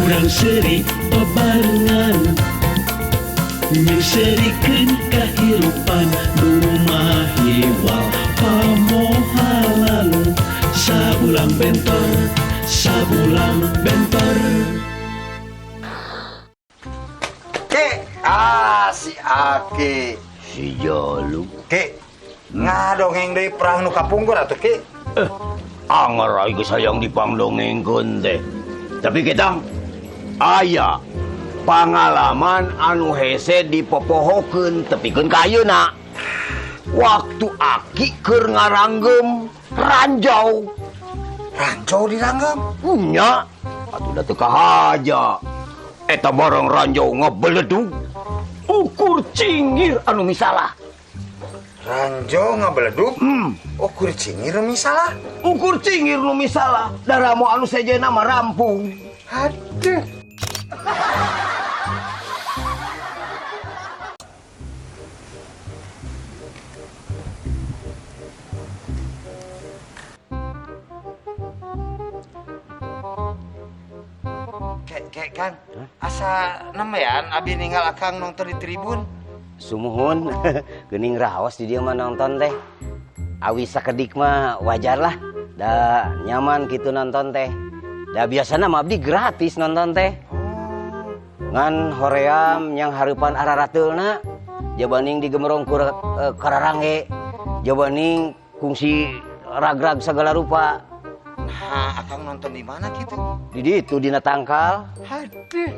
Urang seuri babarengan, Nyeuseurikeun kahirupan nu mahiwal pamohalan. Sabulang bentor, sabulang bentor. Ke, ah si Aki. Si Jalu. Ke, ngadongeng deui perang nu kapungkur atuh, Ki. Eh, anger aing geus hayang dipangdongengkeun teh. Tapi ketang aya pangalaman anu hese dipopohokeun tepikeun ka ayeuna. Waktu aki keur ngaranggem ranjau. Ranjau diranggem? Nya, atuh da teu kahaja. Eta barang ranjau ngabeledug, ukur cingir anu misalah. Ranjau ngabeledug? Hmm. Ukur cingir nu misalah? Ukur cingir nu misalah, daramo anu sejenna mah rampung. Aduh. Kek, kek, Kang. Asa nembean abi ninggal akang nonton di tribun. Sumuhun, geuning raos di dieu mah nonton teh. Awi sakedik mah wajar lah, da nyaman gitu nonton teh. Da biasana mah abdi gratis nonton teh. Ngan hoream yang hareupan ararateulna, jabaning digemerong ku kararange, jabaning kungsi ragrag segala rupa. Nah, akang nonton di mana gitu? Di ditu dina tangkal. Aduh.